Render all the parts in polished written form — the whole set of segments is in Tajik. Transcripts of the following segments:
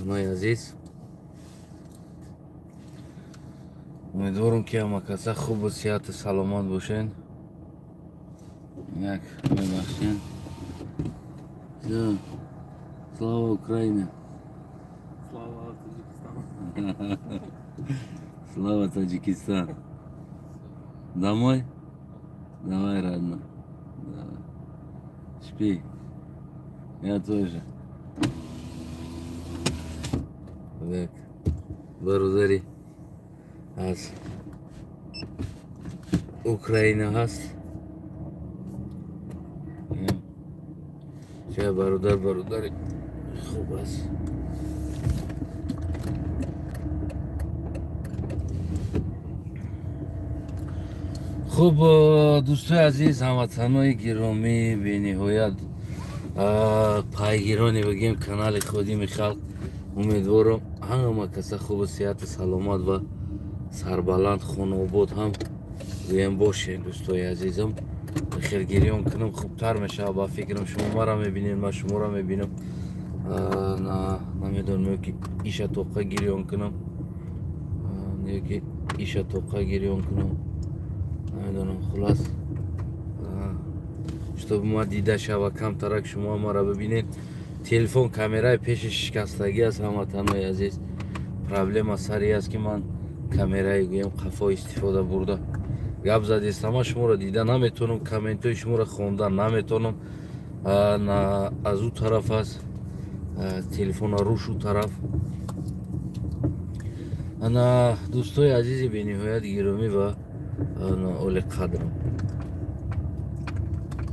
Ҳамватанои азиз, умедворам, ки ҳама каса хубу сиҳату саломат бошед. Як мебахшед. Слава Украине! Слава Таджикистану! Слава Таджикистан! Домой? Давай, родной. Давай. Спи. Я тоже. Так. Бародари аз Украина ҳаст. Ча бародар, бародари хуб аст. Хуб, дӯстои азиз, ҳамватанои гиромӣ, бениҳоят пайгирони, бигем, канали Ходими халқ, умедворам, ҳама каса хубу сиҳату саломат ва сарбаланд, хонаобод ҳам гӯем бошед. Дӯстои азизам, хелгириён кунам, хубтар мешавад ба фикрам. Шумо мара мебинед, ман шуморо мебинам. Намедонам, ки иша тоқа гирён кунам ё ки иша тоқа гирён кунам, намедонам. Хулас, чтобы ма дида шава камтарак, шумо мара бибинед. Телефон камераи пеши шикастагӣ аст, ҳамватанои азиз. Проблема сари аст, ки ман камераи, гӯям, қафо истифода бурда гап задистам. Ман шуморо дида наметавонам, комментҳои шуморо хонда наметавонам. Аз ӯ тараф аст телефона, руш ӯ тараф. Ана, дӯстои азизи бениҳоят гиромӣ ва олиқадрам,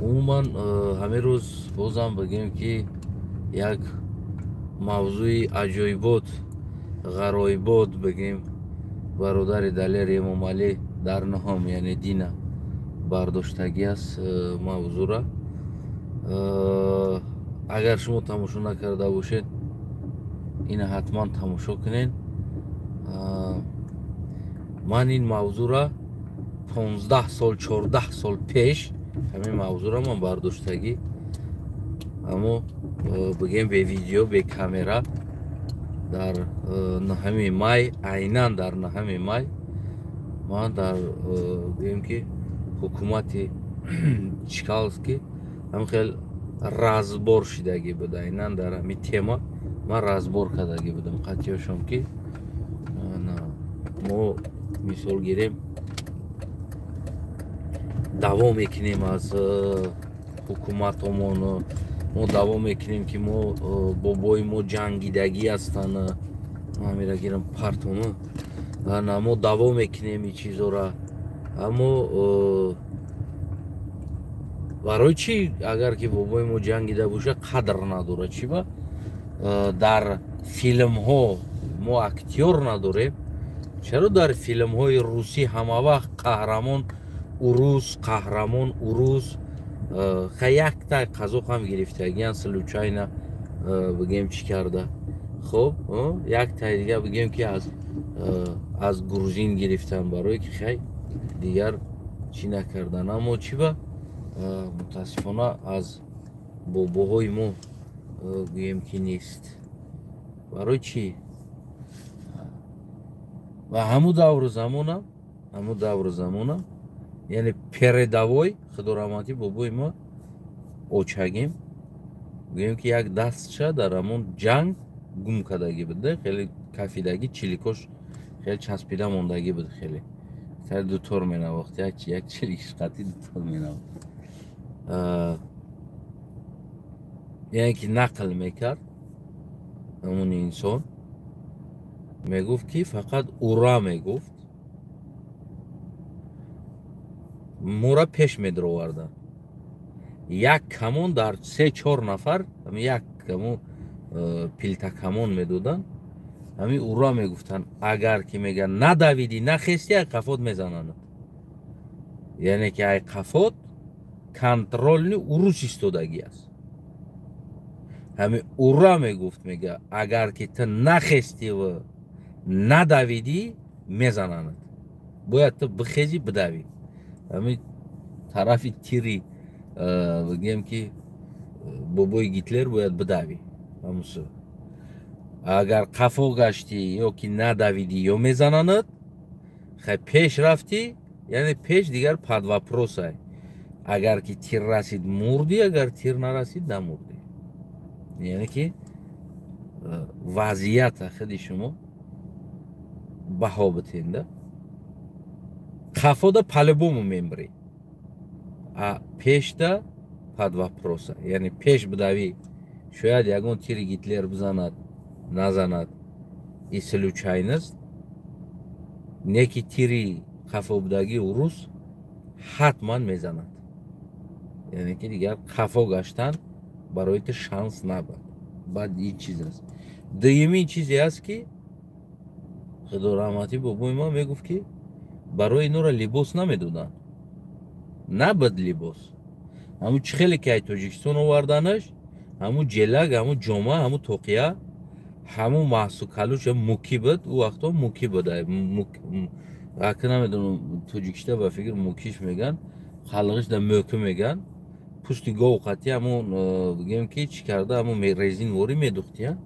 умуман ҳамин рӯз бозам, бигем, ки як мавзӯи аҷоибот, ғароибот, бигем, бародари Далер Эмомалӣ дар наҳом, яъне дина бардоштагӣ аст мавзӯра. Агар шумо тамошо накарда бошед, ина ҳатман тамошо кунед. Ман ин мавзӯра 15 сол, 14 сол пеш ҳамин мавзӯра ман бардоштагӣ, аммо, бигем, бе видео, бе камера. Дар 9 май, айнан дар 9 май ман дар, гӯем, ки ҳукумати Чкаловский ҳам хел разбор шидагӣ буд. Айнан дар ҳамин тема ман разбор кардагӣ будам қатъиёшон, ки мо, мисол гирем, даъво мекунем аз ҳукуматомон, мо даъво мекунем, ки мо бобои мо ҷангидагӣ ҳастанд. Ҳамира гирам, партома. Мо даъво мекунем ин чизора, аммо барои чӣ, агар ки бобои мо ҷангида боша, қадр надорад? Чӣ ба дар филмҳо мо актёр надорем? Чаро дар филмҳои русӣ ҳамавақт қаҳрамон урус, қаҳрамон урус? Ха, якта қазоқ ҳам гирифтагиян, случайно, бигем, чӣ карда. Хуб, яктаи дига, бигем, ки аз грузин гирифтан, барое ки хай дигар чӣ накардан. Аммо чӣ ба мутаассифона аз бобоҳои мо, гӯем, ки нест? Барои чӣ? Ва ҳамун давру замона, ҳамун давру замона, яъне передовой, худораҳматӣ, бобои мо, очагим, гӯем, ки як дастша дар ҳамон ҷанг гум кардагӣ буд, хеле кафидагӣ, чиликош хеле часпида мондагӣ буд, хеле сари дутор менавохт, як чиликш қатӣ дутор менавохт. Яъне ки нақл мекард ҳамон инсон, мегуфт, ки фақат «ура» мегуфт, мора пеш медароварданд. Як камон дар се чор нафар, як камон, пилтакамон медоданд. Ҳамин «ура» мегуфтанд, агар ки, мегӯянд, надавидӣ, нахестӣ, ай қафот мезананд. Яъне ки ай қафот контрольный урус истодагӣ аст. Ҳамин «ура» мегуфт, мега, агар ки ту нахестиву надавидӣ, мезананд, бояд ту бихезӣ, бидавӣ. Ҳамин тарафи тири, бигем, ки бобои Гитлер бояд бидавӣ. Ҳамусу Агар қафо гаштӣ ё ки надавидӣ, ё мезананад, хай пеш рафтӣ, яъне пеш дигар под вопросай. Агар ки тир расид мурдӣ, агар тир нарасид намурдӣ. Яъне ки вазъията худи шумо баҳо битенда. Қафода по-любому мембрӣ, а пешда под вопроса. Яъне пеш бидавӣ, шояд ягон тири Гитлер бизанад, назанад, и случайность. Неки тири қафо будагии урус ҳатман мезанад. Яъне ки дигар қафо гаштан барои ту шанс набад. Баъд ин чиз аст. Дуюмин чизе аст, ки худо раҳматӣ бобои ман мегуфт, ки барои инора либос намедоданд, набад либос. Ҳамун чӣ хеле ки ай Тоҷикистон оварданаш, ҳамун ҷелак, ҳамун ҷома, ҳамун тоқия, ҳамун маҳсу калуш муки буд. Ӯ вақто муки буд, ака намедонам, тоҷикишта ба фикр мукиш меган, халқишда мӯкӣ меган. Пӯсти гов қати ҳамун бигем ки чӣ карда, ҳамун резин ворӣ медухтия,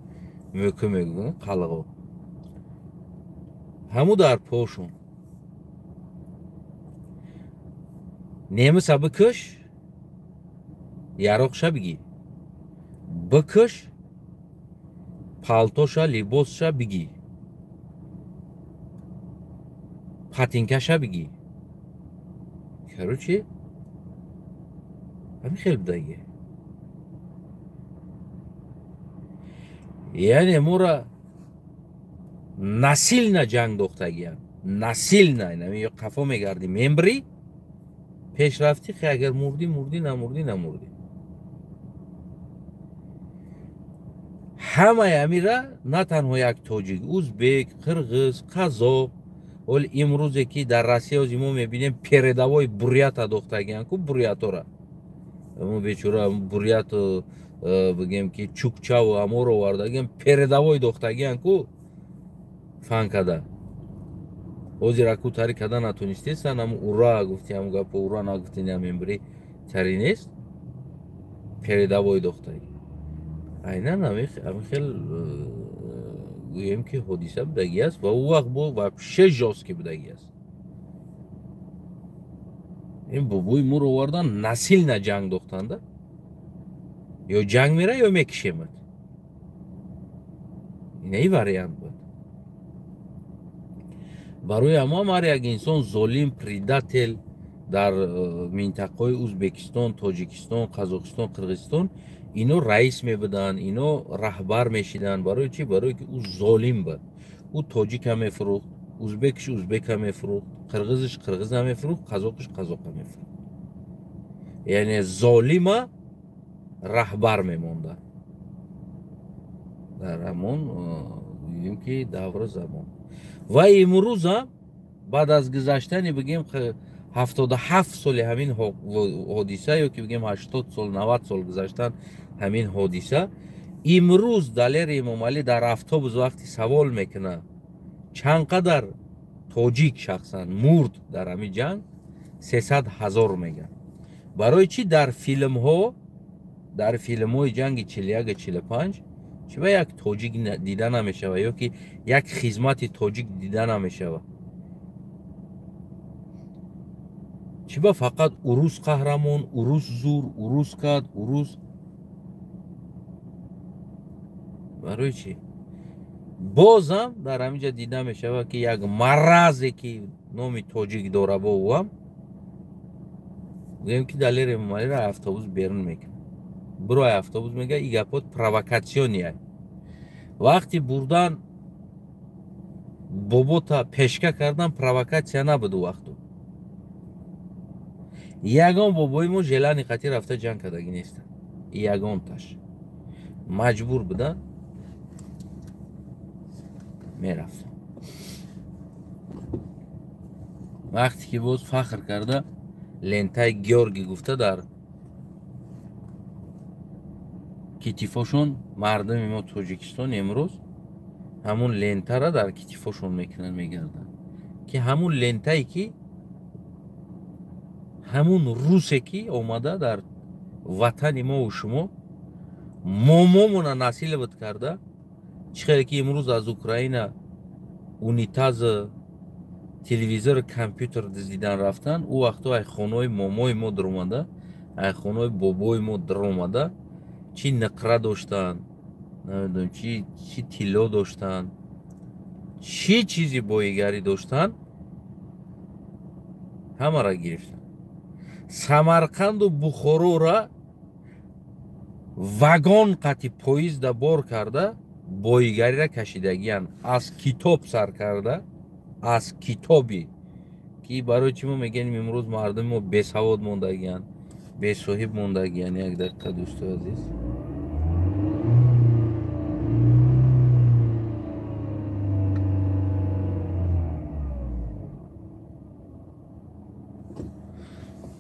мӯкӣ мегӯян қалғо. Ҳамун дар пошун немиса бикуш, яроқша бигир, бикуш, палтоша, либосша бигир, патинкаша бигир. Короче, ҳамин хел будаги. Яъне моро насилна ҷанг дохтагиян, насилна. Ё қафо мегардӣ мембрӣ, пеш рафтӣ, хе агар мурдӣ мурдӣ, намурдӣ намурдӣ. Ҳамаи амира на танҳо як тоҷик, узбек, қирғиз, қазоқ. Оли имрӯзе ки дар Россия ози мо мебинем, передовой бурята дохтагиян ку, бурятора мо бечора буряту бигем ки чукчаву аморо овардагиян, передовой дохтагиян ку фанкада. Ҳозир аку тари када натонистесан, ҳаму ура гуфти, ҳаму гапо ура нагуфти, намембри тари нест, передовой дохтаги. Айнан ҳамин хел гӯем ки ҳодиса будагӣ аст ва ӯ вақт бо вообще жёсткий будагӣ аст. Ин бобои моро овардан, насилна ҷанг дохтанда, ё ҷанг мера, ё мекишемад. Инаи вариант буд. Барои ҳамоам ҳар як инсон золим, предатель дар минтақаҳои Узбекистон, Тоҷикистон, Қазоқистон, Қирғизистон ино раис мебуданд, ино раҳбар мешиданд. Барои чӣ? Барое ки ӯ золим буд. Ӯ тоҷика мефурӯхт, узбекиш узбека мефурӯхт, қирғизиш қирғиза мефурӯхт, қазоқиш қазоқа мефурӯхт. Яъне золима раҳбар мемонда дар ҳамон гӯем ки давру замон. Ва имрӯзам баъд аз гузаштани бигем 77 соли ҳамин ҳодиса, ё ки бигем 80 сол, 90 сол гузаштан ҳамин ҳодиса, имрӯз Далери Эмомалӣ дар автобус вақти савол мекунад, чанд қадар тоҷик шахсан мурд дар ҳамин ҷанг, 300 000 мегӯяд. Барои чӣ дар филмҳо, дар филмҳои ҷанги 41 45 чӣ ба як тоҷик дида намешавад, ё ки як хизмати тоҷик дида намешавад? Чӣ ба фақат урус қаҳрамон, урус зур, урус кард, урус? Барои чӣ? Бозам дар ҳамин ҷа дида мешавад, ки як маразе ки номи тоҷик дора, бо ӯам гӯем ки Далер Эмомалиро автобус берун мекунад. Бирои автобус мега, и гапот провокатсиония. Вақти бурдан бобота пешка кардан провокатсия набуд ӯ вақту. Ягон бобои мо желани қатӣ рафта ҷанг кардагӣ нестанд, ягонташ. Маҷбур будан мерафт. Вақте ки боз фахр карда лентаи Георгий гуфта дар китифошон, мардуми мо Тоҷикистон имрӯз ҳамун лентара дар китифошон мекунанд, мегарданд, ки ҳамун лентае ки ҳамун русе ки омада дар ватани мову шумо момомона насиловать карда, Чӣ хеле ки имрӯз аз Украина унитаз, телевизор, компютер дуздидан рафтан, ӯ вақто ай хонаҳои момои мо даромада, ай хонаҳои бобои мо даромада, чӣ ниқра доштанд, намедонам чӣ тилло доштанд, чӣ чизи боигарӣ доштанд, ҳамаро гирифтанд. Самарқанду Бухорора вагон қати поезда бор карда боигариро кашидагиянд. Аз китоб сар карда, аз китоби ки барои чӣ мо мегӯем имрӯз мардуми мо бесавод мондагиянд, бесоҳиб мондагиянд. Як дақиқа, дӯстои азиз.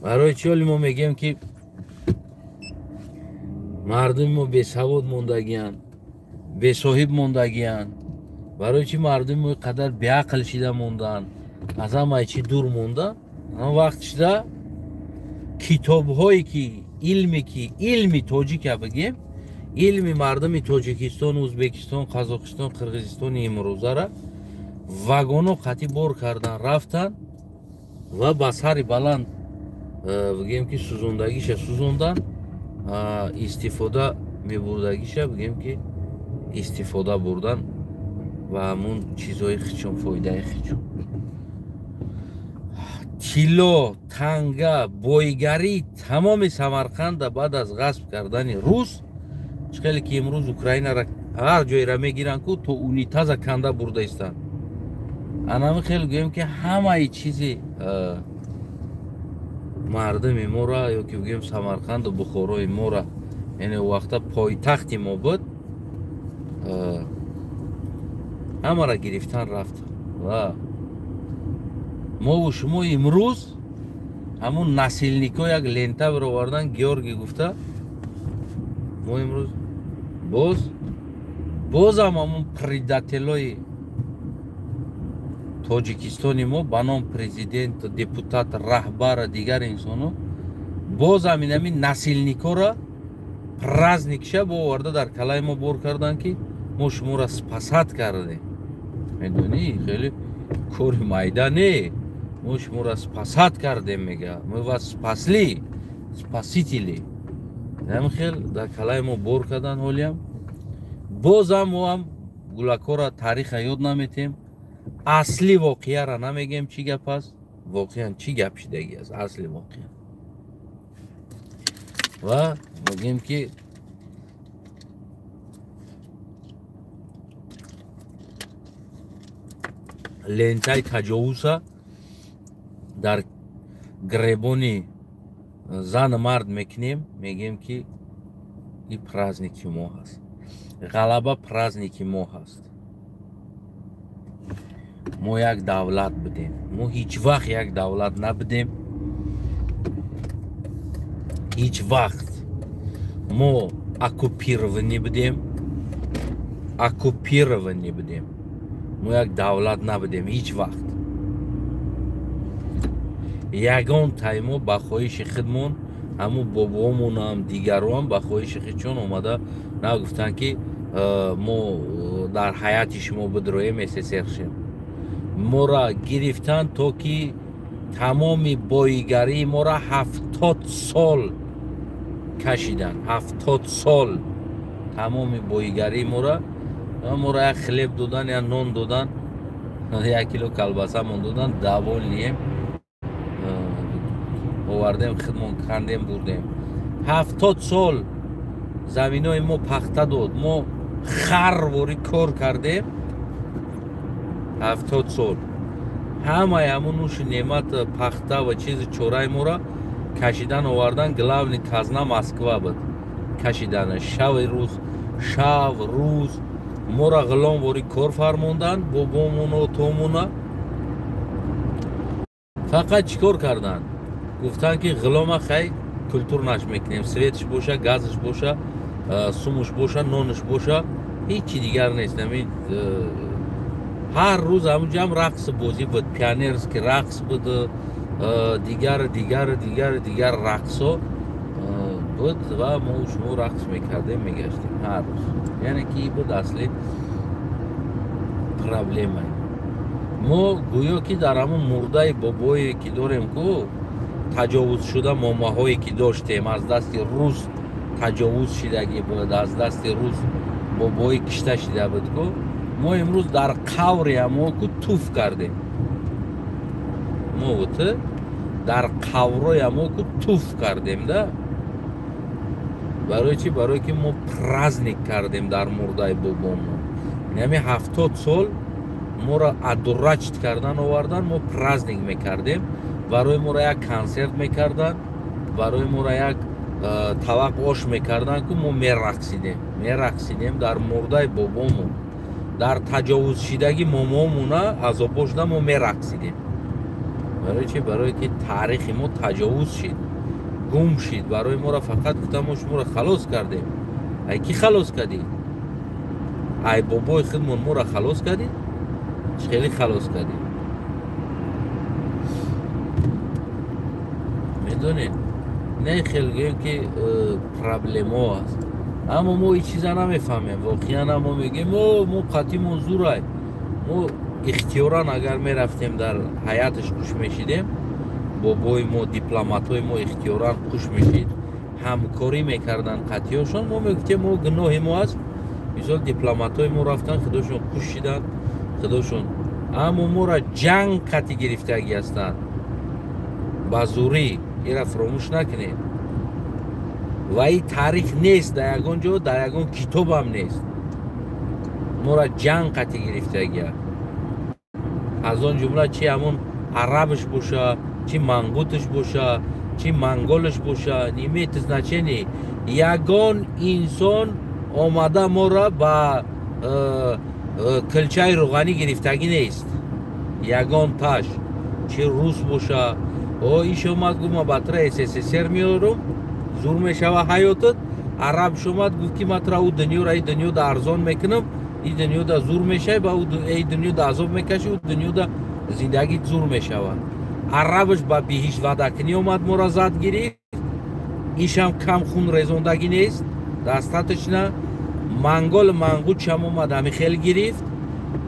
Барои чӣ ҳоли мо мегӯем ки мардуми мо бесавод мондагиянд, бесоҳиб мондагиянд? Барои чӣ мардуми мо қадар беақл шида монданд, аз ҳамаи чӣ дур монда? Он вақт шида китобҳое ки илме ки илми тоҷика бигем, илми мардуми Тоҷикистон, Ӯзбекистон, Қазоқистон, Қирғизистони имрӯзара вагоно қатӣ бор кардан рафтанд ва ба сари баланд бигем ки сӯзондагиша сӯзондан, истифода мебурдагиша бигем ки истифода бурдан ва ҳамун чизҳои хичон, фоидаи хичон. Тилло, танга, боигарӣ тамоми Самарқанда баъд аз ғасб кардани рус, чӣ хеле ки имрӯз Украинара ҳар ҷойра мегиранд ку то унитаза канда бурда истанд. Анами хеле гӯем ки ҳамаи чизи мардуми мора ё ки бигӯем Самарқанду Бухорои мора, яъне вақта пойтахти мо буд, ҳамаро гирифтан рафт. Ва мову шумо имрӯз ҳамун насилнико як лента бировардан, Георгий гуфта, мо имрӯз бозам ҳамун предателои Тоҷикистони мо ба ном президент, депутат, раҳбара, дигар инсоно бозам инами насилникора праздникша боварда дар калаи мо бор кардан ки мо шуморо спасат кардем. Медонӣ, хеле кори майда не, мо шуморо спасат кардем, мега, мы вас спасли, спасители. Ҳамин хел дар калаи мо бор кардан. Ҳолиам бозам моам гулакора тариха ёд наметем, асли воқеаро намегем чӣ гап аст, воқеан чӣ гап шидагӣ аст, асли воқеа. Ва мегӯем ки лентаи таҷовуза дар гребони зану мард мекунем, мегӯем ки ин праздники мо ҳаст, ғалаба праздники мо ҳаст. Мо як давлат будем, мо ҳеҷ вақт як давлат набудем, ҳеҷ вақт мо оккупированӣ будем, оккупированӣ будем, мо як давлат набудем ҳеҷ вақт. Ягон тай мо ба хоҳиши худмон, ҳамун бобоомонам, дигароам ба хоҳиши худшон омада нагуфтанд ки мо дар ҳаяти шумо бидроем, СССР шем. Мора гирифтанд то ки тамоми боигарии мора 70 сол кашиданд, 70 сол тамоми боигарии мора як хлеб додан, як нон додан, як кило колбасамон додан, довольнием, овардем, худмон кандем, бурдем. 70 сол заминои мо пахта дод, мо харворӣ кор кардем 70 сол. Ҳамаи ҳамун нӯши неъмат, пахта ва чизи чораи мора кашидан овардан. Главни казна Москва буд кашидана, шави рӯз, шав рӯз мора ғуломворӣ кор фармондан, бобомоно томона. Фақат чӣ кор карданд? Гуфтанд ки ғулома хай культур наш мекунем, светш боша, газш боша, сумуш боша, нонш боша, ҳеҷ чи дигар нест. Ҳамин ҳар рӯз ҳамунҷам рақс бозӣ буд, пионерский рақс буд, дигар дигар дигар дигар рақсо буд ва мо шумо рақс мекардем, мегаштем ҳар рӯз. Яъне ки буд асли Проблема. Мо гӯё ки дар ҳамон мурдаи бобое ки дорем ку таҷовузшуда момаҳое ки доштем аз дасти рус таҷовуз шидагӣ буд, аз дасти рус бобои кишта шида буд ку мо имрӯз дар қаври ҳамо ку туф кардем. Мо ту дар қаврои ҳамо ку туф кардем да. Барои чӣ? Барое ки мо праздник кардем дар мурдаи бобомон. Ҳами 70 сол моро адурачт кардан овардан, мо праздник мекардем. Барои моро як консерт мекардан, барои моро як тавақ ош мекардан ку мо мерақсидем. Мерақсидем дар мурдаи бобомон. Дар таҷовузшидагӣ момоомона азобо шуда мо мерақсидем. Барои чӣ? Барое ки таърихи мо таҷовуз шид, гум шид. Барои моро фақат гуфтам мо шуморо халос кардем. Ай ки халос кардӣ? Ай бобои худмон моро халос кардӣ? Хеле халос кардӣ. Медонед, не хел гӯем ки проблемо аст. Аммо мо ин чиза намефаҳмем. Воқеан мо мегӯем мо қатъимон зурай. Мо ихтиёран агар мерафтем дар ҳаяташ хуш мешидем, бобои мо, дипломатҳои мо ихтиёран хуш мешид, ҳамкорӣ мекарданд қатъиёшон. Мо мегуфтем мо гуноҳи мо аст. Мисол дипломатҳои мо рафтан, худошон хуш шиданд, худошон. Аммо моро ҷанг қатъи гирифтагӣ ҳастанд ба зурӣ. Ира фаромӯш накунед. Ва ин таърих нест дар ягон ҷо, дар ягон китобам нест. Моро ҷанг қатъи гирифтагӣ. Аз он ҷумла чи ҳамон арабш боша, чи мангутш боша, чи монголш боша, не имеет значения. Ягон инсон омада моро ба килчаи рӯғанӣ гирифтагӣ нест. Ягон таш, чи рус боша. О, иш омад гуфт ман ба тра СССР меорам, зур мешава ҳаётат. Арабш омад гуфт ки ман тра ӯ дунёро, ин дунёда арзон мекунам, ин дунёда зур мешавӣ, ба ин дунёда азоб мекашӣ, ӯ дунёда зиндагит зур мешавад. Арабш ба биҳишт ваъдакунӣ омад, моро зад гирифт. Ишам кам хун резондагӣ нест, достаточно. Монгол мангутшам омад, ҳамин хел гирифт.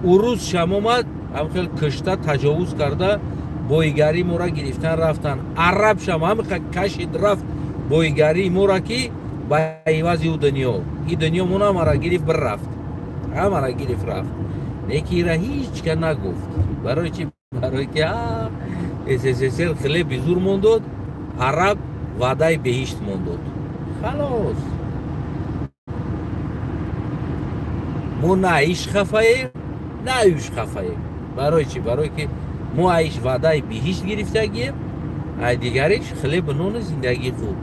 Урусшам омад, ҳамин хел кишта таҷовуз карда боигарии моро гирифтан рафтан. Арабшам ҳамин кашид рафт боигарии моро ки ба ивази ӯ дунё. Ин дунё мо ҳамаро гирифт бір рафт. Ҳамаро гирифт рафт. Лекин ира ҳеҷ ка нагуфт. Барои чӣ? Барои ки СССР хлеби зур мондод, араб ваъдаи беҳишт мондод. Халос. Мо на иш хафаем, на ӯш хафаем. Барои чӣ? Барои ки мо иш ваъдаи биҳишт гирифтагием, ай дигариш хлеб нону зиндагии хуб.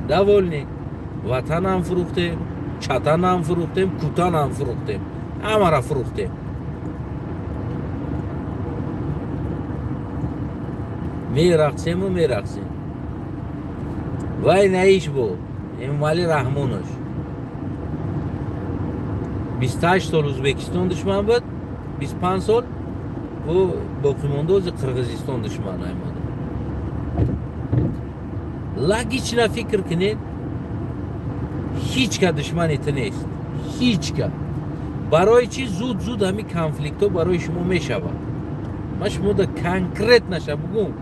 Довольны. Ватанам фурӯхтем, чатанам фурӯхтем, кутанам фурӯхтем, ҳамаро фурӯхтем. Мерақсему мерақсем. Вай наиш бо Эмомалӣ Раҳмонош. 28 сол Ӯзбекистон душман буд, 25 сол бу боқимондози Қирғизистон душман аймада. Логично фикр кунед, ҳеҷ ка душмани ту нест, ҳеҷ ка. Барои чӣ зуд-зуд ҳамин конфликтҳо барои шумо мешавад? Ман шумода конкретнаша бугум.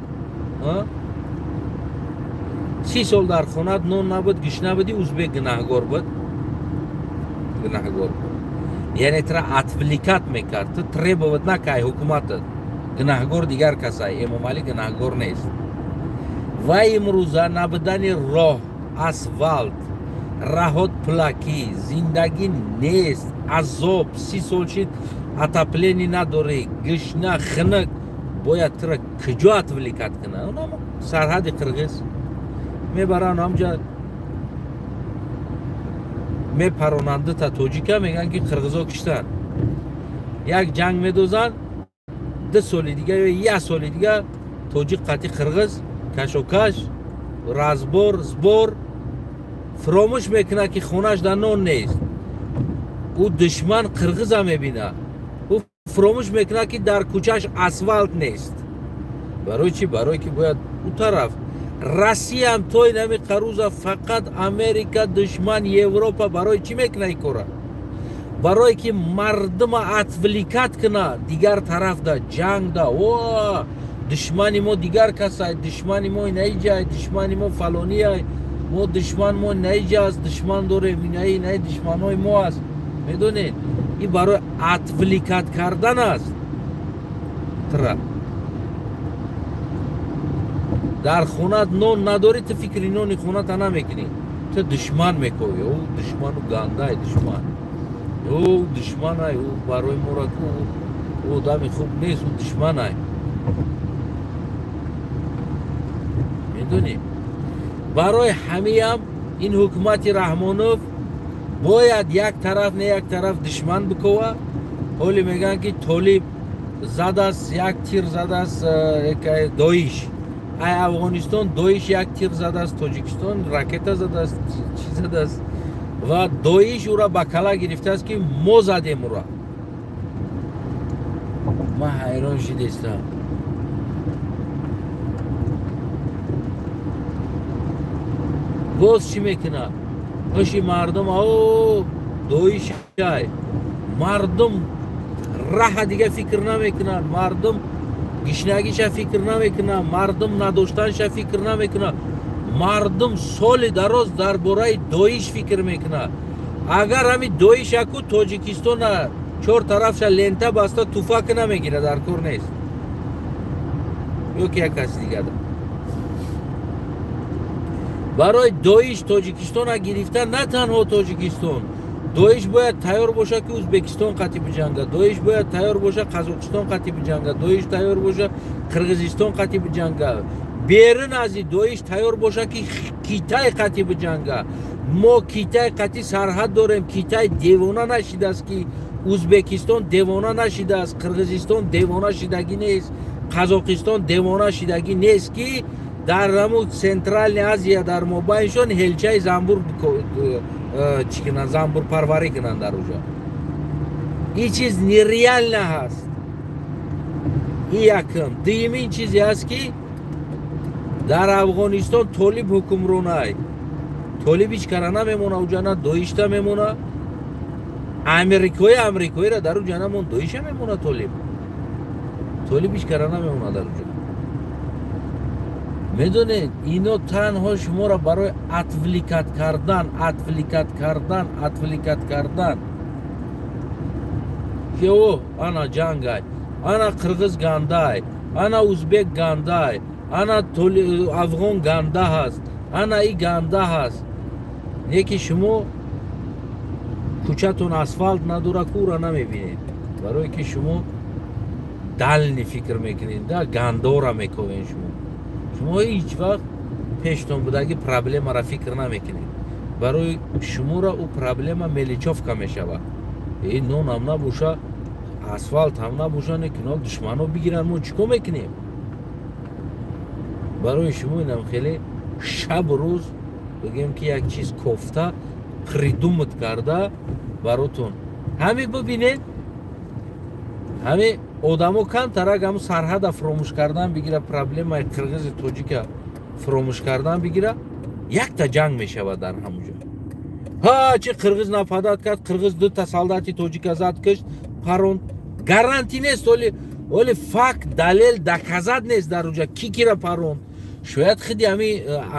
30 сол дар хонат нон набуд, гишна будӣ, узбек гунаҳгор буд. Гунаҳгор буд. Яъне тра отвлекать мекард, ту требовать накай ҳукуматат. Гунаҳгор дигар касай, Эмомалӣ гунаҳгор нест. Ва имрӯза набудани роҳ, асфалт, раҳот пулакӣ, зиндагӣ нест, азоб, 30 сол шид отопление надорӣ, гишна, хинак, бояд тура куҷо отвлекать кунад? Онам сарҳади қирғиз мебаранд, ҳамҷа мепаронанд дута тоҷика, мегӯянд ки қирғизо киштанд. Як ҷанг медозанд, 2 соли дига ё 1 соли дига тоҷик қатъи қирғиз кашокаш, разбор, сбор, фаромӯш мекунад ки хонаш дар нон нест. Ӯ душман қирғиза мебинад. Ӯ фаромӯш мекунад ки дар кӯчаш асфалт нест. Барои чӣ? Барое ки бояд ӯ тараф. Россиям то ин ҳами қаруза фақат Америка душман, Европа. Барои чӣ мекунад ин кора? Барое ки мардума отвлекать куна дигар тарафда, ҷангда. О, душмани мо дигар касай, душмани мо инаиҷай, душмани мо фалониай, мо душман мо инаиҷа аст, душман дорем, инаи инаи душманҳои мо аст. Медонед, ин барои отвлекать кардан аст. Тра дар хонат нон надорӣ, ту фикри нони хоната намекунӣ, ту душман мековӣ. Ӯ душману гандай душман, ӯ душманай, ӯ барои мора ку ӯ одами хуб нест, ӯ душманай. Медонӣ, барои ҳамиам ин ҳукумати Раҳмонов бояд як тараф не як тараф душман бикова. Ҳоле мегӯянд ки Толиб задааст, як тир задааст Доиш. Ай Афғонистон Доиш як тир задааст, Тоҷикистон ракета задааст, чӣ задааст. Ва Доиш ӯра ба кала гирифтааст ки мо задем ӯра. Ман ҳайрон шидестам. Боз чӣ мекунад? Ҳуши мардум о Доиш ай. Мардум раҳа дига фикр намекунад, мардум гишнагиша фикр намекунад, мардум надоштанша фикр намекунад, мардум соли дароз дар бораи Доиш фикр мекунад. Агар ҳами Доиш аку Тоҷикистона чор тарафша лента баста туфак намегирад, дар кор нест. Ё ки як каси дигада. Барои Доиш Тоҷикистона гирифта на танҳо Тоҷикистон, Доиш бояд тайёр бошад ки Ӯзбекистон қатъи биҷангад, Доиш бояд тайёр бошад Қазоқистон қатъи биҷангад, Доиш тайёр бошад Қирғизистон қатъи биҷангад. Берун аз ин Доиш тайёр бошад ки Китай қатъи биҷангад. Мо Китай қатъи сарҳад дорем. Китай девона нашидааст ки Ӯзбекистон девона нашидааст, Қирғизистон девона шидагӣ нест, Қазоқистон девона шидагӣ нест ки дар ҳамун Центральный Азия дар мобайншон ҳелчаи занбур чӣ кунанд, занбурпарварӣ кунанд дар уҷо. Ин чиз нереально ҳаст. Ин якум. Дуюмин чизе ҳаст ки дар Афғонистон Толиб ҳукмронай. Толиб ҳеҷ кара намемона уҷа, на Доишта мемона. Амрикои амрикоиро дар уҷа намон, Доиша мемона Толиб. Толиб ҳеҷ кара намемона дар уҷа. Медонед, ино танҳо шуморо барои отвлекать кардан, отвлекать кардан, отвлекать кардан. Ки о, ана ҷангай, ана қирғиз гандай, ана ӯзбек гандай, ана афғон ганда ҳаст, ана и ганда ҳаст. Не ки шумо кӯчатон асфалт надора, кура намебинед. Барое ки шумо дальний фикр мекунед, да гандора мековед шумо. Шумо ҳеҷ вақт пештон будаги проблемаро фикр намекунед. Барои шуморо ӯ проблема меличовка мешавад. Э нонам набоша, асфалт ҳам набоша, некино душмано бигиранд, мо чӣ кор мекунем? Барои шумо инам хеле шаб рӯз бигем ки як чиз кофта придумать карда баротон. Ҳами бибинед, ҳами одамо камтарак ҳамун сарҳада фуромӯш кардан бигира, проблемаи қирғизи тоҷика фуромӯш кардан бигира, якта ҷанг мешавад дар ҳамун ҷо. Ҳа, чи қирғиз нападать кард, қирғиз дута солдати тоҷика зад, кишт, паронд. Гарантӣ нест, оли факт, далел, доказать нест дар уҷа ки кира паронд. Шояд худи ҳами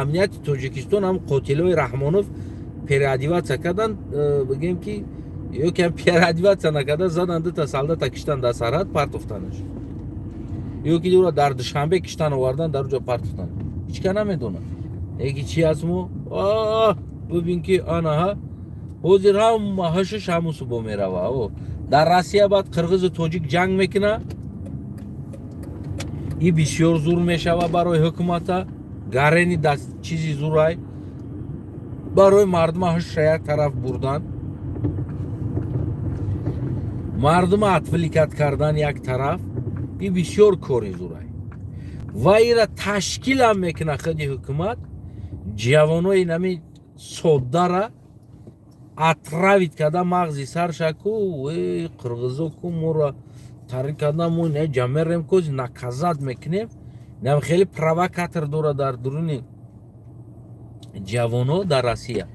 амнияти Тоҷикистон ҳам қотилои Раҳмонов переодеваться кардан, бигем ки ё ки переодеваться накарда, задан дута солдата киштан дар сарҳад, партофтанаш. Ё ки ӯро дар Душанбе киштан овардан, дар уҷо партофтан. Ҳеҷ ка намедонад. Яки чи аст мо? Бибин ки анаҳа ҳозир ҳама ҳашаш ҳамун субо мерава. Дар Россия баъд қирғизу тоҷик ҷанг мекуна. И бисёр зур мешава барои ҳукумата. Гарени даст чизи зурай. Барои мардума ҳашша як тараф бурдан. Мардума отвлекать кардан як тараф. И бисёр кори зурай. Ва ира ташкилам мекуна худи ҳукумат. Ҷавонои нами соддара отравить карда мағзи сарша ку, э қирғизо ку моро тариқ карда, мо ина ҷамерем ку наказать мекунем. Инам хеле провокатор дора дар дуруни ҷавоно дар Россия.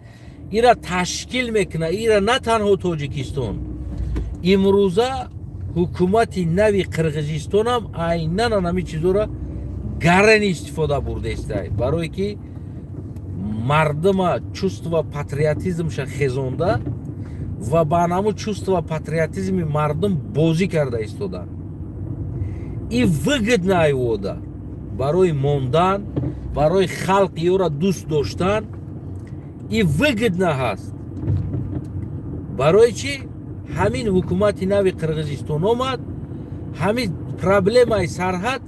Ира ташкил мекуна, ира на танҳо Тоҷикистон. Имрӯза ҳукумати нави Қирғизистонам айнан ҳамин чизоро гарани истифода бурдаистай, барое ки мардума чувство патриотизмша хезонда ва ба ҳамун чувство патриотизми мардум бозӣ карда истодан. И выгодно айвода барои мондан, барои халқ ёра дӯст доштан и выгодно ҳаст. Барои чӣ ҳамин ҳукумати нави Қирғизистон омад, ҳамин проблемаи сарҳад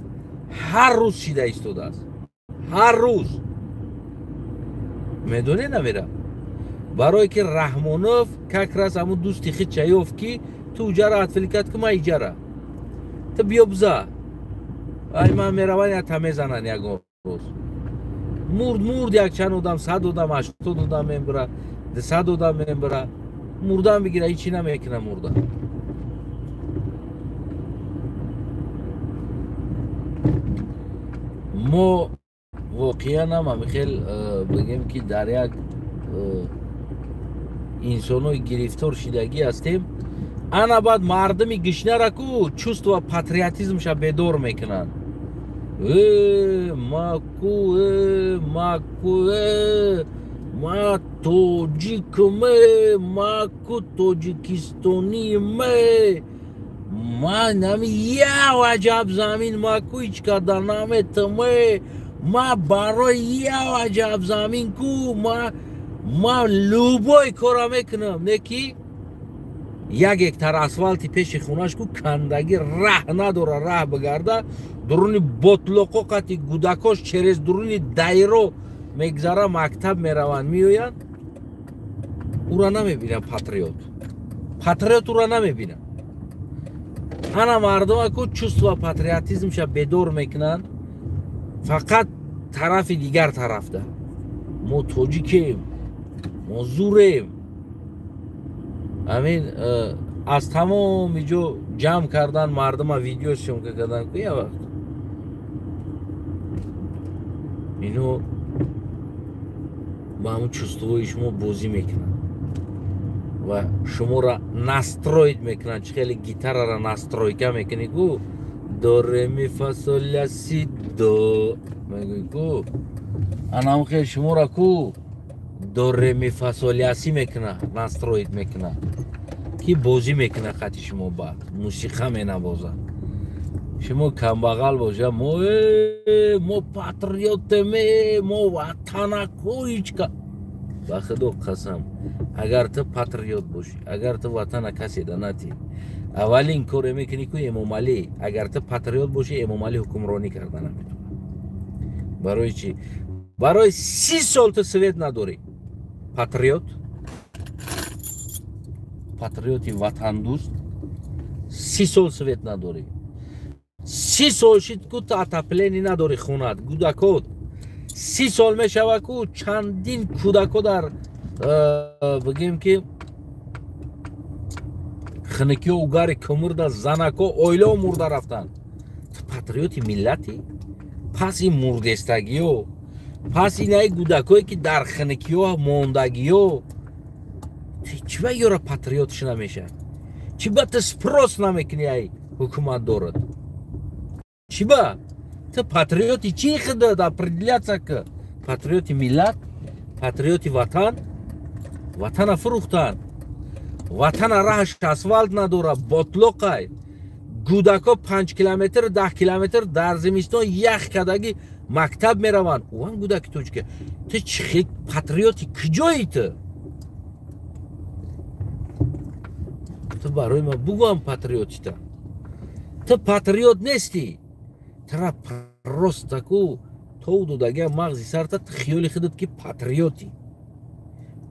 ҳар рӯз шида истодааст. Ҳар рӯз. Медонед намера? Барое ки Раҳмонов как раз ҳамун дӯсти худша ёфт, ки ту уҷара отвлекать ку, ман иҷара. Ту биё биза. Ай ман мераван, ята мезанан ягон рӯз. Мурд мурд якчанд одам, 100 одам, 80 одам мембира, 200 одам мембира. Мурдан бигира, ҳечи намекуна мурда. Мо воқеан ҳам ҳамин хел бигем ки дар як инсонои гирифтор шидагӣ ҳастем. Ана баъд мардуми гишнара ку чувство патриотизмша бедор мекунанд. Маку, маку, ма тоҷикме, маку тоҷикистониме, ма нами я ваҷаб замин маку ҳеҷ карда наметаме, ма барои я ваҷаб замин ку ма любой кора мекунам. Не ки як гектар асфалти пеши хонаш ку кандагӣ раҳ надора, раҳ бигарда дуруни ботлоқо қати гудакош через дуруни дайро мегзара, мактаб мераванд, меоянд, ура намебинам патриот. Патриот ура намебинам. Ана мардума ку чувство патриотизмша бедор мекунанд, фақат тарафи дигар тарафда. Мо тоҷикем, мо зурем. Амин аз тамоми ҷо ҷамъ кардан мардума, видео съёмка кардан ку я вақт. Ино ба ҳамун чувствои шумо бозӣ мекунанд ва шуморо настроить мекунанд. Чӣ хеле гитарара настройка мекунӣ ку, до ре ми фа сол ля си до мегӯӣ ку, анам хел шуморо ку до ре ми фа сол ля си мекуна, настроить мекуна, ки бозӣ мекуна хати шумо, баъд мусиқа менавозад. Шумо камбағал боша, мо патриотеме, мо ватанакоичка. Ба худо қасам, агар ту патриот бошӣ, агар ту ватана касе да натӣ, аввалин коре мекунӣ ку Эмомалӣ. Агар ту патриот бошӣ, Эмомалӣ ҳукмронӣ карда наметавонад. Барои чӣ? Барои 30 сол ту свет надорӣ. Патриот, патриоти ватандӯст 30 сол свет надорӣ. 30 сол шид ку ту отопление надорӣ хонат, гудакот. 30 сол мешава ку чандин кӯдако дар бигем ки хиникиё угари кумурда занако оилао мурда рафтанд. Ту патриоти миллатӣ? Пас ин мурдестагиё, пас инаи гудакое ки дар хиникиё мондагиё, чӣ ба ёра патриотш намешавад? Чӣ ба ту спрос намекунӣ ай ҳукумат дорад? Чӣ ба? Ту патриоти чӣ худат определяться ки? Патриоти миллат, патриоти ватан. Ватана фурӯхтанд, ватана раҳаш асфалт надора, ботлоқай. Гудако 5 километр, 10 километр дар зимистон ях кардагӣ мактаб мераванд. Ӯ ҳам гудаки тоҷика. Ту чӣ хел патриоти куҷои ту? Ту барои ман бугӯам патриотита. Ту патриот нестӣ. Тура просто ку тов додагиам мағзи сарта, ту хиёли худат ки патриотӣ.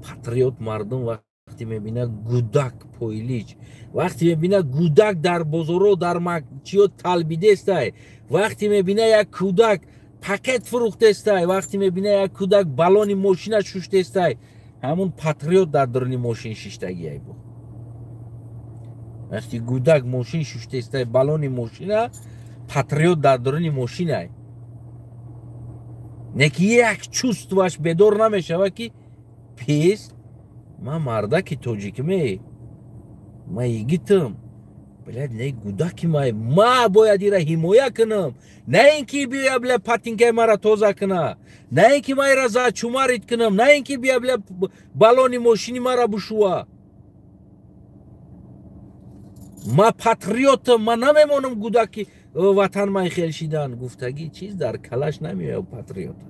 Патриот мардум вақте мебинад гудак пойлич, вақте мебинад гудак дар бозоро, дар чиё талбидестай, вақте мебинад як кӯдак пакет фурӯхтестай, вақте мебинад як кӯдак балони мошина шуштестай, ҳамун патриот дар дуруни мошин шиштагиай бу. Вақте гудак мошин шуштестай, балони мошина, патриот дар дуруни мошинай. Не ки як чувстваш бедор намешава ки пес ман мардаки тоҷикме, Ма йигитам, блядь, не гудаки май, ма бояд ира ҳимоя кунам, на ин ки биёя, бля, патинкаи мара тоза куна, на ин ки ма ира зачумарит кунам, на ин ки бия, бля, балони мошини мара бушува. Ма патриотам, ма намемонам гудаки ватан май хел шидан. Гуфтагӣ чиз дар калаш намеояд патриота,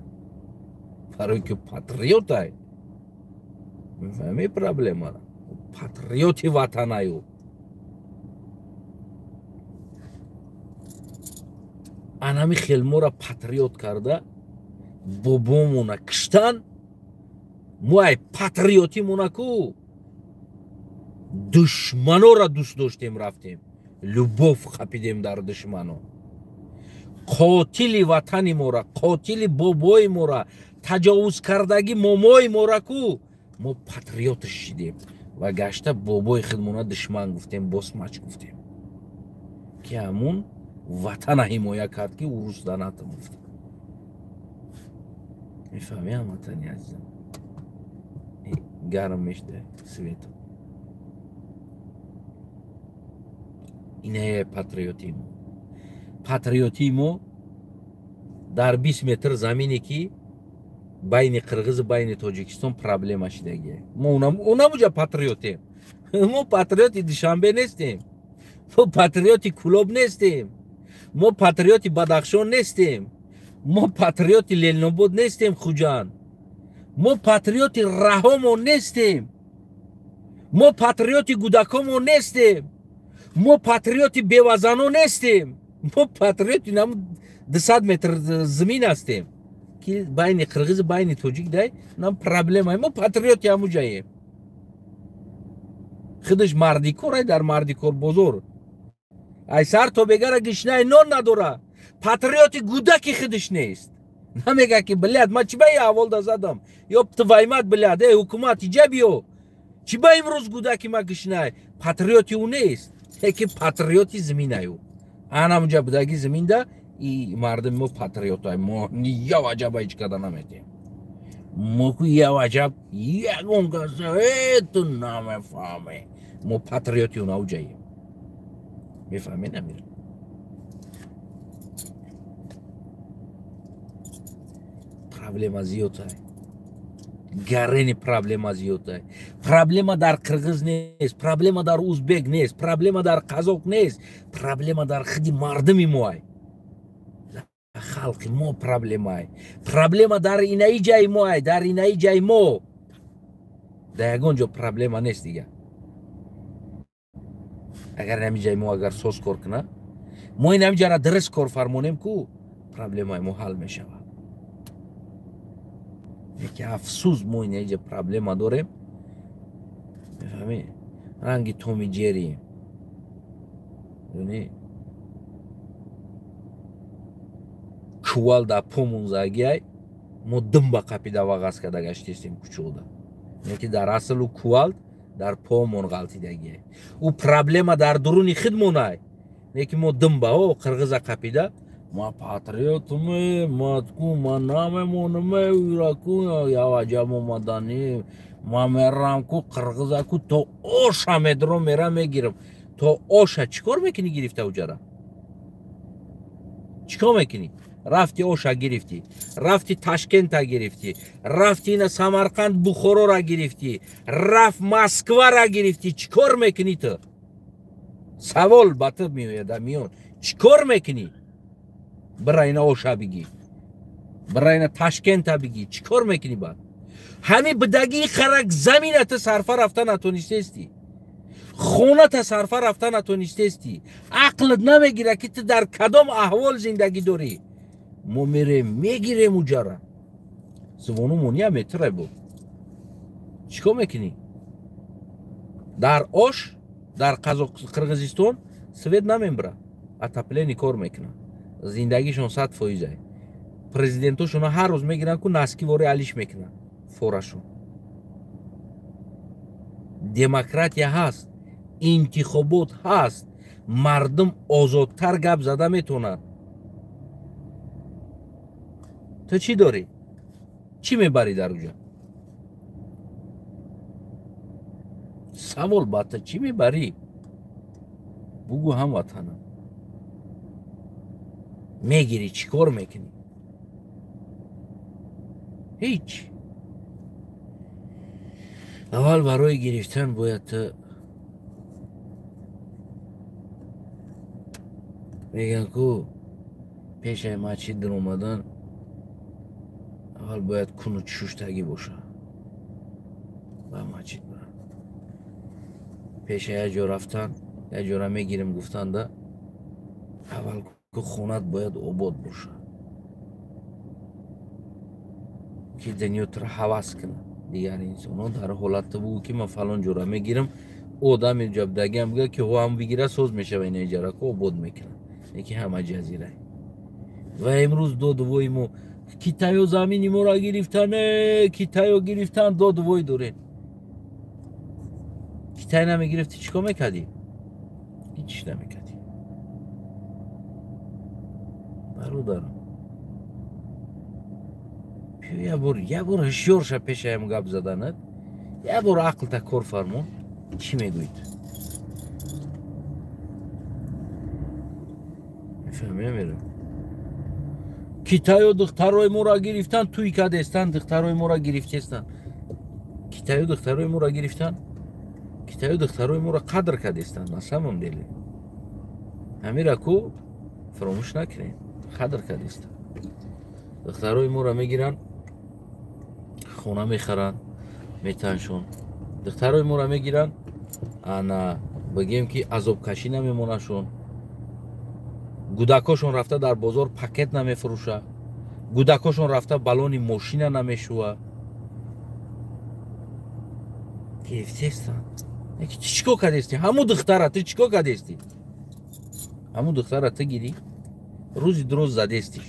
барои ки патриотай. Мефаҳми проблемара? Патриоти ватанаю. Анами хелмора патриот карда бобомона киштан, мо ай патриотимона ку душманора дӯст доштем, рафтем любовь хапидем дар душмано. Қотили ватани мора, қотили бобои мора, таҷовузкардагӣ момои мора ку мо патриотш шидем ва гашта бобои худмона душман гуфтем, босмач гуфтем, ки ҳамун ватана ҳимоя кард, ки урус данатам гуфт. Мефаҳми, ҳамватани азизам, гарм мешда света. Инае патриотии мо. Патриотии мо дар 20 метр замине ки байни Қирғизу байни Тоҷикистон проблема шидагие. Мо унамуҷа патриотем. Мо патриоти Душанбе нестем, мо патриоти Кулоб нестем, мо патриоти Бадахшон нестем, мо патриоти Ленинобод нестем, Хуҷанд. Мо патриоти раҳомон нестем, мо патриоти гудакомон нестем, мо патриоти бевазано нестем, мо патриоти нам 200 метр замин ҳастем, ки байни қирғиз байни тоҷик дай нам проблема. Мо патриоти ҳамуҷаем. Худаш мардикор ай дар мардикор бозор ай сар то бегара гишнаи нон надора. Патриоти гудаки худаш нест. Намега ки блядь, ма чи ба и аҳволда задам, ёб твою мать, блядь, эй ҳукумат, иҷа биё, чи ба имрӯз гудаки ма гишнай. Патриоти ӯ нест, ки патриоти заминаю анамуҷа будаги заминда. И мардуми мо патриотай, мо яваҷаба ҳеҷ када наметем. Мо ку яваҷаб ягон каса ту намефаҳме. Мо патриоти унавҷаем. Мефаҳме намир? Проблема зиёдай, гарени проблема зиёдай. Проблема дар қирғиз нест, проблема дар узбек нест, проблема дар қазоқ нест, проблема дар худи мардуми моай, халқи мо проблемай. Проблема дар инаи ҷаи моай, дар инаи ҷаи мо. Дар ягон ҷо проблема нест дига. Агар инами ҷаи мо агар соз кор кунад, мо инами ҷара дуруст кор фармонем ку, проблемаи мо ҳал мешавад. Яке афсӯс, мо инаи ҷа проблема дорем. Мефаҳмӣ? Ранги Томи Ҷеррием. Чувал дар помон загиай, мо думба қапида вағаз карда гаштестем кучода. Яки дар асл ӯ кувалд дар помон ғалтидагиай. Ӯ проблема дар дуруни худмонай, неки мо думба о қирғиза қапида ма патриотуме, матку ма намемонуме, ираку яваҷам омадани, ма мерам ку қирғиза ку то оша медро мера мегирам. То оша чӣ кор мекунӣ гирифта уҷара? Чӣ кор мекунӣ? Рафти Оша гирифтӣ, рафти Ташкента гирифтӣ, рафти ина Самарқанд Бухорора гирифтӣ, рафт Москвара гирифтӣ. Чӣ кор мекунӣ ту? Савол ба ту меояд миён. Чӣ кор мекунӣ? Бира ина Оша бигӣ, бира ина Ташкента бигӣ. Чӣ кор мекунӣ баъд? Ҳамин бидагии харак замина ту сарфа рафта натонистестӣ, хоната сарфа рафта натонистестӣ, ақлат намегира ки ту дар кадом аҳвол зиндагӣ дорӣ. Мо мерем мегирем уҷара, звонумон я метре буд. Чӣ кор мекунӣ? Дар Ош, дар Қирғизистон свет намебра, отопление кор мекунад, зиндагишон 100%. Президентошона ҳар рӯз мегиранд ку наскивори алиш мекунанд форашон. Демократия ҳаст, интихобот ҳаст, мардум озодтар гап зада метавонад. Ту чӣ дорӣ? Чӣ мебарӣ дар уҷа? Савол ба ту, чӣ мебарӣ? Бугӯ ҳамватанам, мегирӣ чӣ кор мекунӣ? Ҳеҷ. Аввал барои гирифтан бояд мегӯянд ку пешаи масҷид даромадан аввал бояд куну шуштагӣ боша, ба масҷид бирам. Пеша як ҷо рафтан, як ҷора мегирем гуфтанда, аввал ку хонат бояд обод боша, ки дунё туро ҳавас кунад. Дигар инсонҳо дар ҳолате бугӯ ки ман фалон ҷора мегирам, одами ҷабдагиам бигӯяд ки ҳо ҳам бигира соз мешава, ина иҷарако обод мекунад. Яки ҳама ҷазира. Ва имрӯз додувои мо китайо замини моро гирифтан, китайо гирифтан, додувой дорем. Китай намегирифти чӣ кор мекардӣ? Ҳеҷ намекардӣ. Бародарам, як бор ҳушёр ша пешаям гап заданат, як бор ақлта кор фармо, чӣ мегӯед? Мефаҳмӣ? Китайо духтарои моро гирифтан, туй кардестан, духтарои моро гирифтестан. Китайо духтарои моро гирифтан, китайо духтарои моро қадр кардестан. На самом деле ҳамира ку фаромӯш накунед, қадр кардестан. Духтарои моро мегиранд, хона мехаранд, метаншон. Духтарои моро мегиранд, ана бигем ки азобкашӣ намемонашон. Гудакошон рафта дар бозор пакет намефурӯша, гудакошон рафта балони мошина намешува. Гирифтестан. Ту чӣ кор кардести? Ҳамун духтара ту чӣ кор кардести? Ҳамун духтара ту гирӣ, рӯзи дуроз задестиш,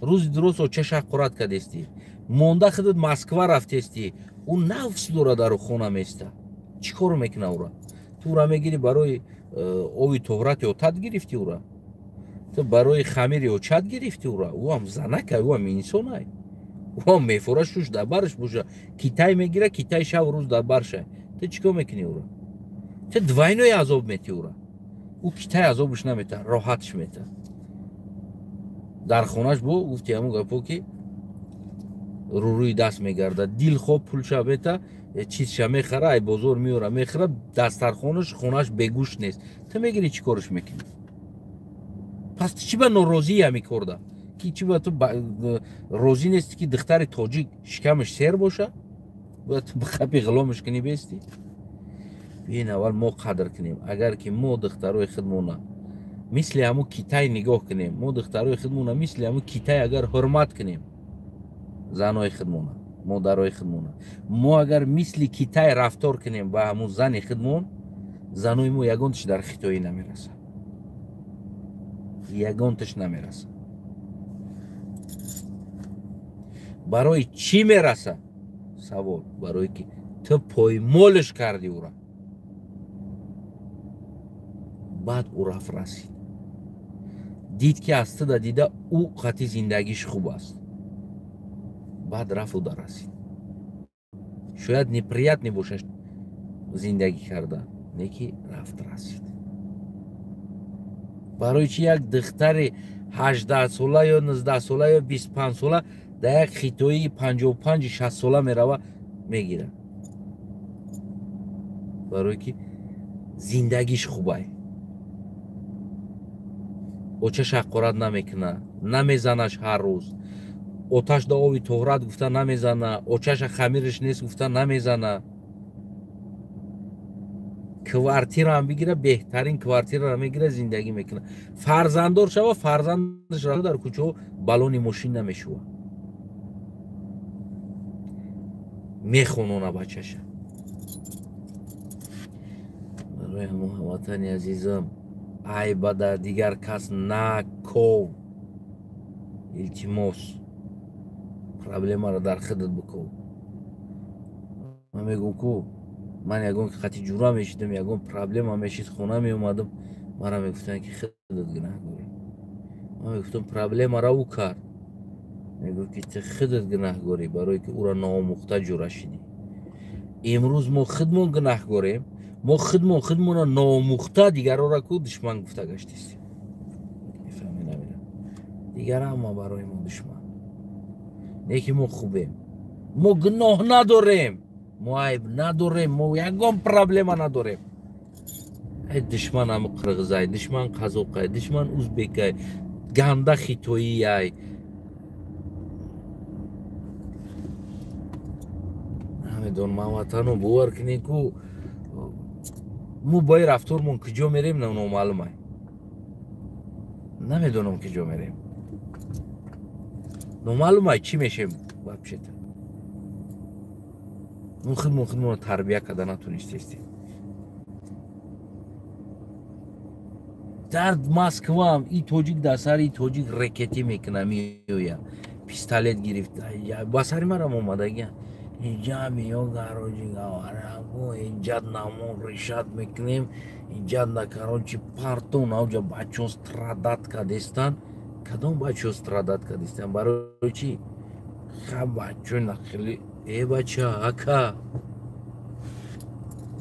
рӯзи дуроз очаша ҳақорат кардести, монда худат Москва рафтести, ӯ нафс дора дар хона места. Чӣ кор мекуна ӯра? Ту ӯра мегирӣ барои ови тоҳрати отат гирифти ӯра, ту барои хамири очат гирифти ӯра. Ӯ ҳам занакай, ӯ ҳам инсонай, ӯ ҳам мефора шуш дар барш боша. Китай мегира, китай шав рӯз дар баршай. Ту чӣ кор мекунӣ ӯра? Ту двойной азоб метӣ ӯра. Ӯ китай азобш намета, роҳатш мета. Дар хонаш бо гуфти ҳамун гапо ки рӯрӯи даст мегардад, дилхоҳ пулша мета, чизша мехара, ай бозор меора мехара, дастархонаш хонаш бегӯшт нест. Ту мегирӣ чӣ корш мекунӣ? Пас ту чӣ ба норозии ҳами корда? Ки чӣ ба ту розӣ нестӣ ки духтари тоҷик шикамаш сер боша? Бояд ту қапи ғуломаш кунӣ бестӣ? Биёин аввал мо қадр кунем. Агар ки мо духтарои худмона мисли ҳамун Китай нигоҳ кунем, мо духтарои худмона мисли ҳамун Китай агар ҳурмат кунем, занои худмона, модарои худмона, мо агар мисли Китай рафтор кунем ба ҳамун зани худмон, занои мо ягонташ дар хитоӣ намерасад, ягонташ намерасад. Барои чӣ мерасад? Савол. Барое ки ту поймолш кардӣ ӯра, баъд ӯ рафт расид, дид ки аз туда дида ӯ қати зиндагиш хуб аст, баъд рафт ӯ дарасид. Шояд неприятне бошад зиндагӣ кардан, не ки рафт расид. Барои чи як духтари 18 сола ё 19 сола ё 25 сола дар як хитоии 55-60 сола мерава мегирад? Барое ки зиндагиш хубай, очаш ҳақорат намекуна, намезанаш ҳар рӯз, оташ да ови тоҳрат гуфта намезана, очаша хамираш нест гуфта намезана. Квартираам бигира, беҳтарин квартираро мегира, зиндагӣ мекуна. Фарзанддор шава, фарзандаш дар кӯчаҳо балони мошин намешува, мехонона бачаша. Барои ҳамон ҳамватани азизам, айба дар дигар кас наков, илтимос, проблемаро дар худат биков. Ман мегӯм ку ман ягон қати ҷура мешидам, ягон проблема мешид, хона меомадам, мара мегуфтанд ки худат гунаҳгорӣ. Ман мегуфтам проблемаро ӯ кард. Мегуфт ки ту худат гунаҳгорӣ, барое ки ӯро ноомӯхта ҷура шидӣ. Имрӯз мо худмон гунаҳгорем, Мо худмон худмонро номӯхта дигарора ку душман гуфта гаштистем. Мефаҳмед намира? Дигар ҳама барои мо душман. Не ки мо хубем. Мо гуноҳ надорем. Мо айб надорем, мо ягон проблема надорем. Ай душман ҳаму қирғизай, душман қазоқай, душман узбекай, ганда хитоияй. Намедонам, ҳамватано, бовар кунед ку мо бо ин рафтормон куҷо мерем, номаълумай. Намедонам куҷо мерем. Номаълумай чӣ мешем вообще-то. Мо худмон худмонро тарбия карда натонистестем. Дар Москваам и тоҷик дар сари тоҷик рекетӣ мекуна, меоя. Пистолет гирифта, ба сари марам омадагия. Инҷа миё гароҷи гавараго, инҷа намон решат мекунем, инҷа на короче партон, авҷа бачо страдат кадестан. Кадом бачо страдат кадестан? Барои чӣ? Ха бачо нахели. Э бача, ака.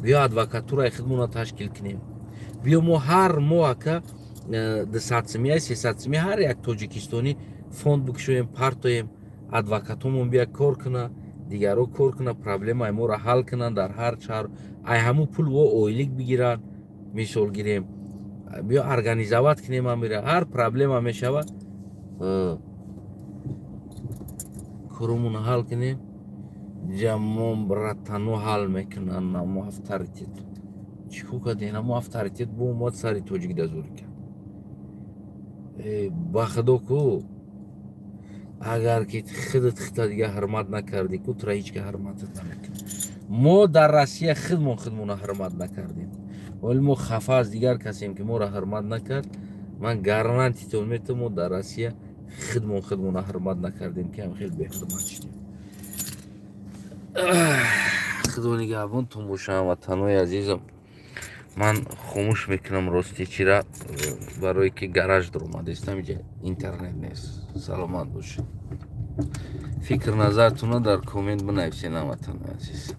Биё адвокатураи худмонро ташкил кунем. Биё мо ҳар моҳ ака 200 сомия, 300 сомия ҳар як тоҷикистонӣ фонд бикушоем, партоем, адвокатомон бия кор куна, дигаро кор куна, проблемаи моро ҳал кунанд дар ҳар шаҳр. Ай ҳамун пул во ойлик бигиранд, мисол гирем. Биё организовать кунем амира. Ҳар проблема мешавад, коромонро ҳал кунем. Ҷамон братано ҳал мекунанд намо авторитет. Чӣ кор кардем? Намо авторитет бо омад сари тоҷик дазурӣ кард. Ба худо ку агар ки худат худта дига ҳурмат накардӣ ку тура ҳеҷ ка ҳурматат намекунад. Мо дар Россия худмон худмонро ҳурмат накардем. Вале мо хафа аз дигар касем ки моро ҳурмат накард. Ман гарантитон метавам, мо дар Россия худмон худмонро ҳурмат накардем, ки ҳам хеле беҳурмат шудем. Худо нигаҳбонтон бошам, ҳамватанои азизам. Ман хомӯш мекунам рости чира, барое ки гараж дуромадестам, инҷа интернет нест. Саломат бошед. Фикр назартонро дар коммент бинависед, ҳамватанои азиз.